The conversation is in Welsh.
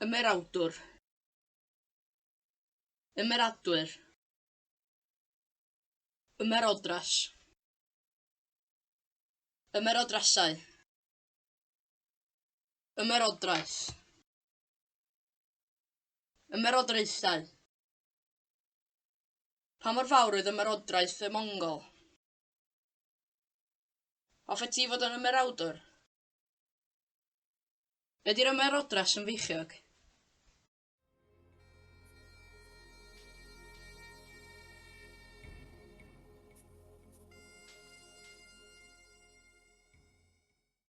Ymerawdwr. Ymeradwyr. Ymerodras. Ymerodrasau. Ymerodraeth. Ymerodraethau. Pa mor fawr oedd ymerodraeth y Mongol? Hoffet ti fod yn ymerawdwr? Ydy'r ymerodras yn feichiog?